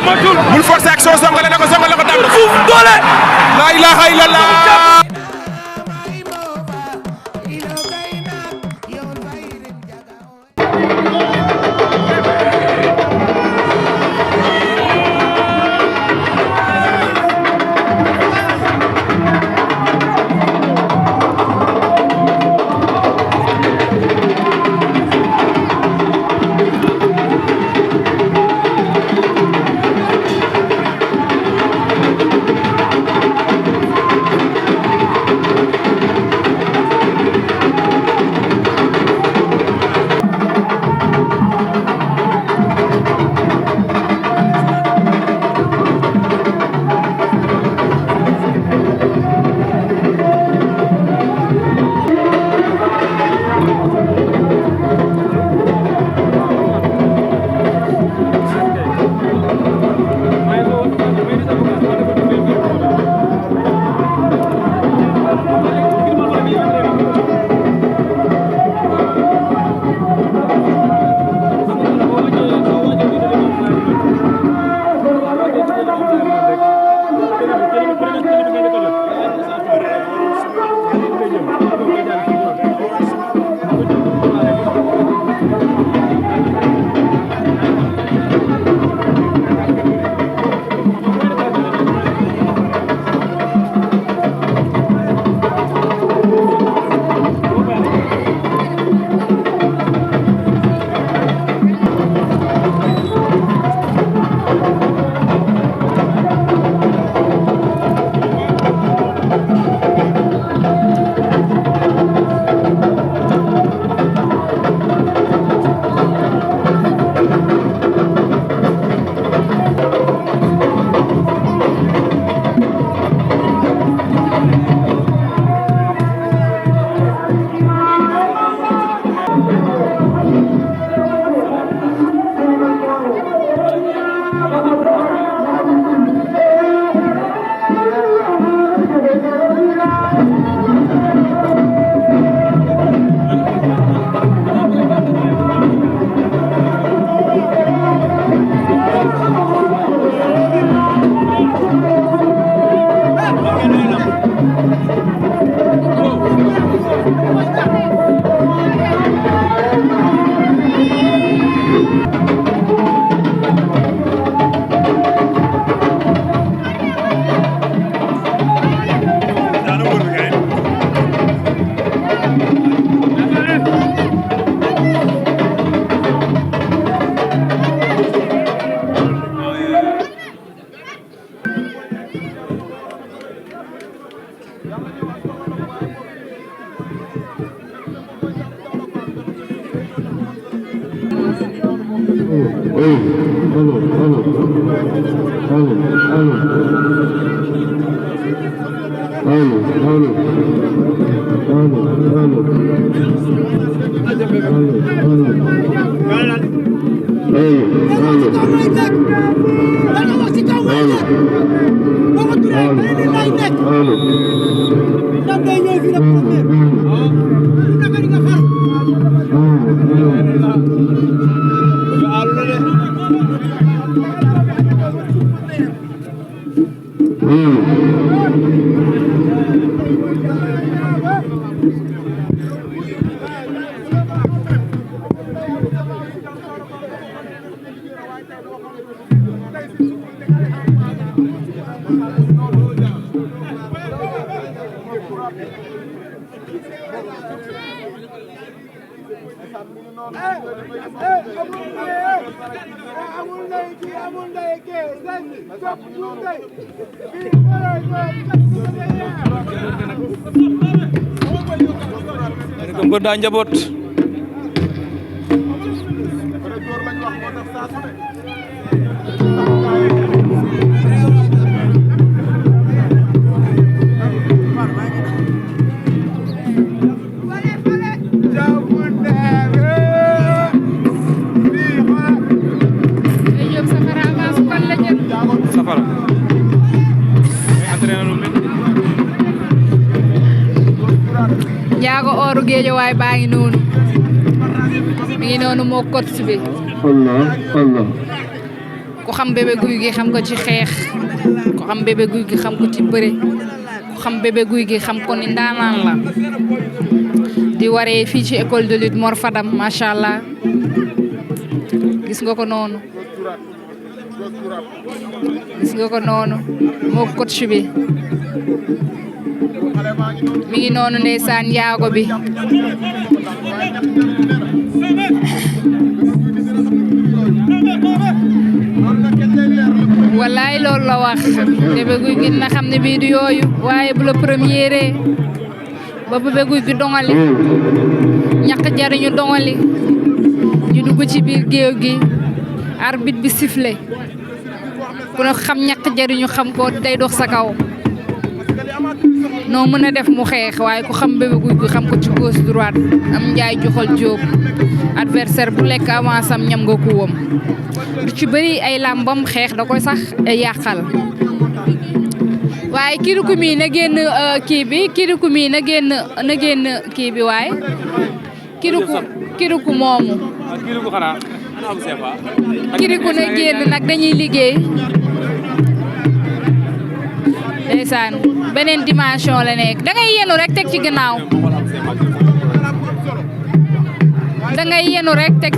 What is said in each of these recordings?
matul bul forcer action songale na ko daan na suuf doole la ilaha illallah ko daa njaboot Njaago ooru Géejawaay baa ngi noonu mi ngi noonu moo coach bi Allah Allah ku xam Bébé Gouy Gui xam ko ci xeex ku xam Bébé Gouy Gui xam ko ci bëre ku xam Bébé Gouy Gui xam ko ni ndaanaan la di waree fii ci école de lutte Mor Fadam macha allah gis nga ko noonu moo coach bi mi ngi noonu ndeysaan yaago bi wallaay loolu la wax Bébé Gouy Gui na xam ne bii du yooyu waaye bu la première ba Bébé Gouy Gui dongali ñàkk jariñu dongali ñu dugg ci biir géew gi arbitre bi sifflé ku ne xam ñàkk jariñu xam ko day dox sa kaw noo mën a def mu xeex waaye ku xam Bébé Gouy Gui xam ko ci gauche droite am njaay joxal jóob adversaire bu lekk avance am ñam nga kuwam du ci bëri ay làmbam xeex da koy sax yàqal waaye kiriku mi na génn kii bi kiriku mi na génn kii bi waaye kiriku moomu kiriku na génn nag dañuy liggéey ndeysaan beneen dimension la nekk da ngay yenu rek teg ci gannaaw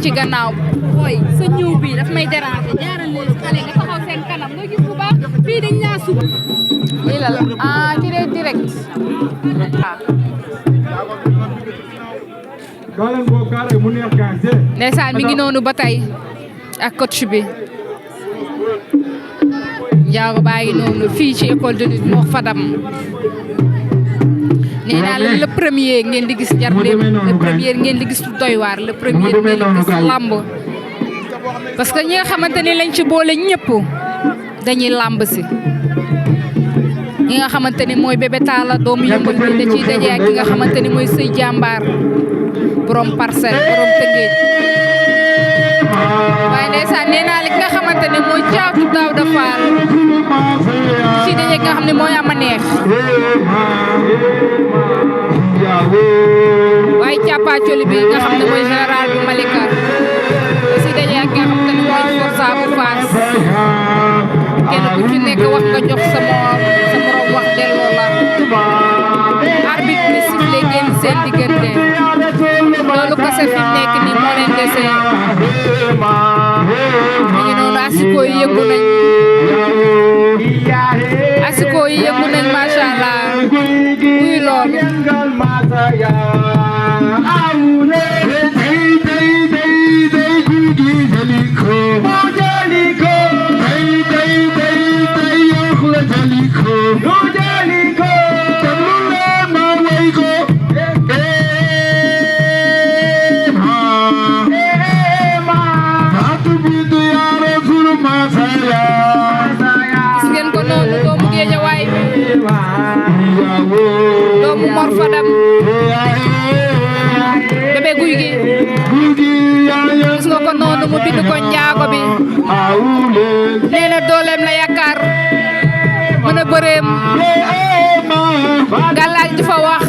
ci gannaaw ooy sa ñëw bi daf may déranger jaaral leen xale nga taxaw seen kanam nga gis bu baax fii dañ laa sub lii la ci dee direct ndeysaan mi ngi noonu ba tey ak coach bi njaago baa ngi noonu fii ci école de lutte Mor Fadam nee naa la le premier ngeen di gis Ndiardème le premier ngeen di gis doy waar le premier ngeen di gis lamb parce que ñi nga xamante ni lañ ci boole ñëpp dañuy lamb si ñi nga xamante ni mooy Bébé Talla doomu yëmbal bi da ciy daje ak ki nga xamante ni mooy Sëy Jàmbaar borom Parcelles borom Tëngéej waaye ndeysaan nee naa li nga xamante ni mooy Caatu Daawda Faal ci daje nga xam ne mooy ama neex waaye càppaacoli bi nga xam ne mooy général bu Malika ci daje ak nga xamante ni mooy Forza bu Faas kenn ku ci nekk wax nga jox sa morom wax delloo la arbitre bi sifflé génn seen diggante loolu kese fi nekk ni moo leen desee mi ngi noonu asiko yi yëngu nañ macha allah muy loolu doomu Mor Fadam Bébé Gouy Gui gis nga ko noonu mu bind ko njaago bi nee na dooleem la yaakaar mën a bëreem gàllaaj di fa wax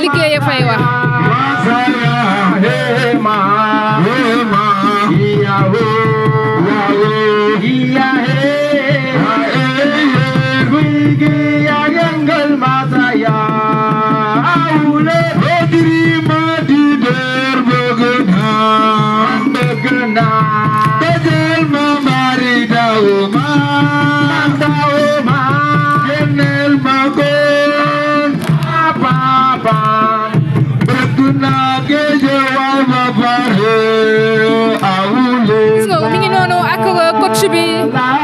liggéey fay wax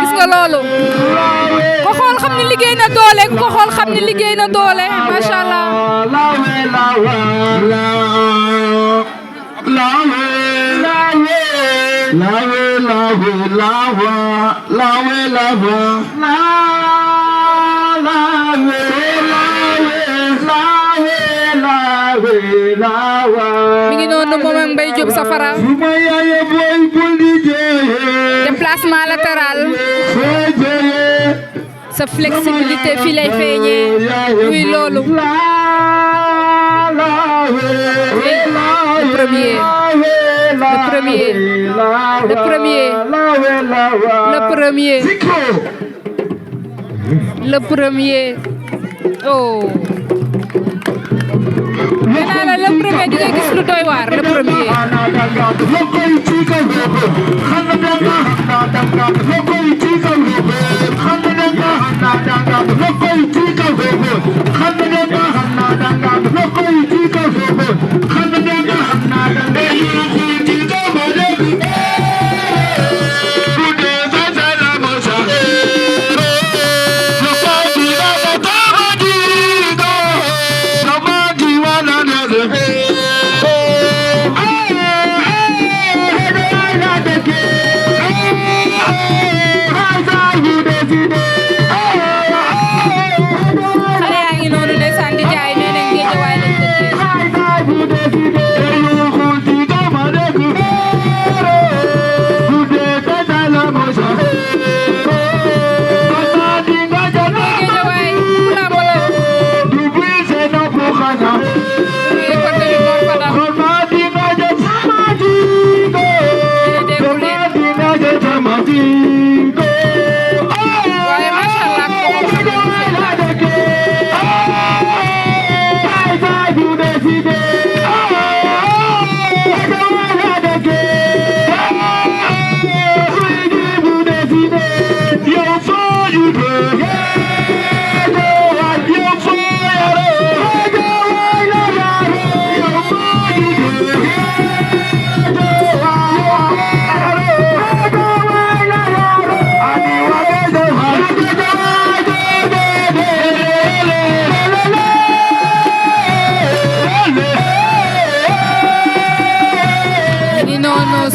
gis nga loolu ko xool xam ne liggéey na doole ko xool xam ne liggéey na doole macha allah mi ngi noonu moom ak Mbaye Diop Safara déplacement latéral sa flexibilité fii lay feeñee muy loolu premier oh nee naa la le premier di nga gis lu doy waar le premier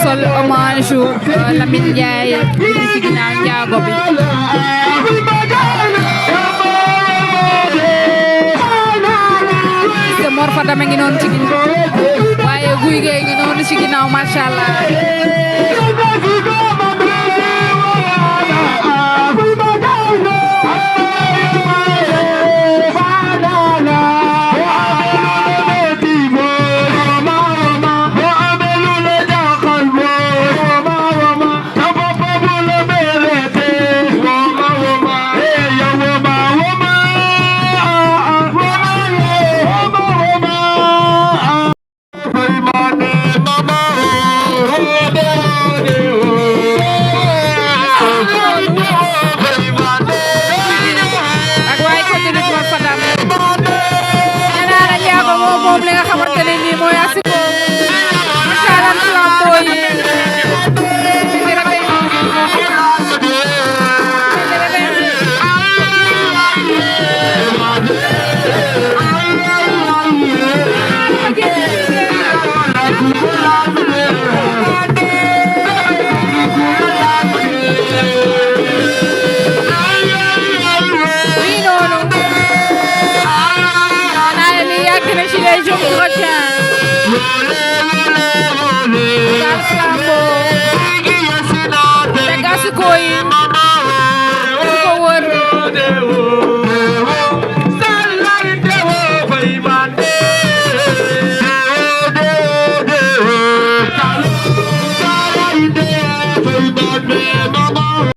sol hommage Lamine Ndiaye ci ginnaaw njaago bi te Mor Fadam ngi noonu ci ginnaaw waaye Gouye Gui ngi noonu ci ginnaaw machallah